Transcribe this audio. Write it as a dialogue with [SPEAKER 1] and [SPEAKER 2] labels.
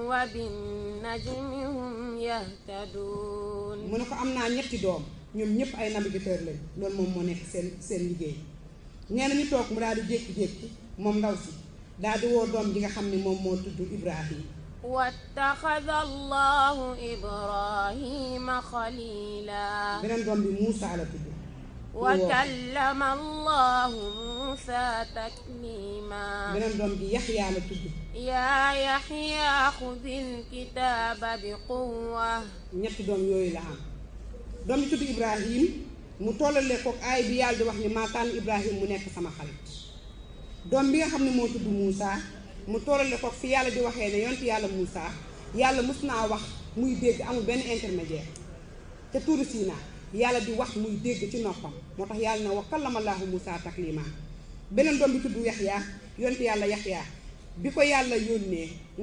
[SPEAKER 1] وبالنجم هم يهتدون.
[SPEAKER 2] mu ne ko am naa ñetti doom ñoom ñëpp ay navigateur lañ loolu moom moo nekk seen liggéey nee na ñu toog mu daal di jékki-jékki moom ndaw si daal di woo doom ji nga xam ne moom moo tudd Ibrahim.
[SPEAKER 1] wattaxada allahu Ibrahima xalila.
[SPEAKER 2] beneen doom bi Moussa la tudd.
[SPEAKER 1] wa kallama allahu Moussa taklima.
[SPEAKER 2] beneen doom bi Yaxya la tudd.
[SPEAKER 1] yaa Yaxya xudil kitaaba bi quwwa.
[SPEAKER 2] ñetti doom yooyu la am. doom bi tudd Ibrahim mu tollale kook aay bi yàlla di wax ni maa tànn Ibrahim mu nekk sama xarit. doom bi nga xam ne moo tudd Moussa mu tollale kook fi yàlla di waxee ne yonent yàlla Moussa yàlla mus naa wax muy dégg amul benn intermédiaire te tuuru Siina yàlla di wax muy dégg ci noppam moo tax yàlla na wa kallama Allaahu Moussa taklima. beneen doom bi tudd Yaxya yonent yàlla Yaxya bi ko yàlla yónnee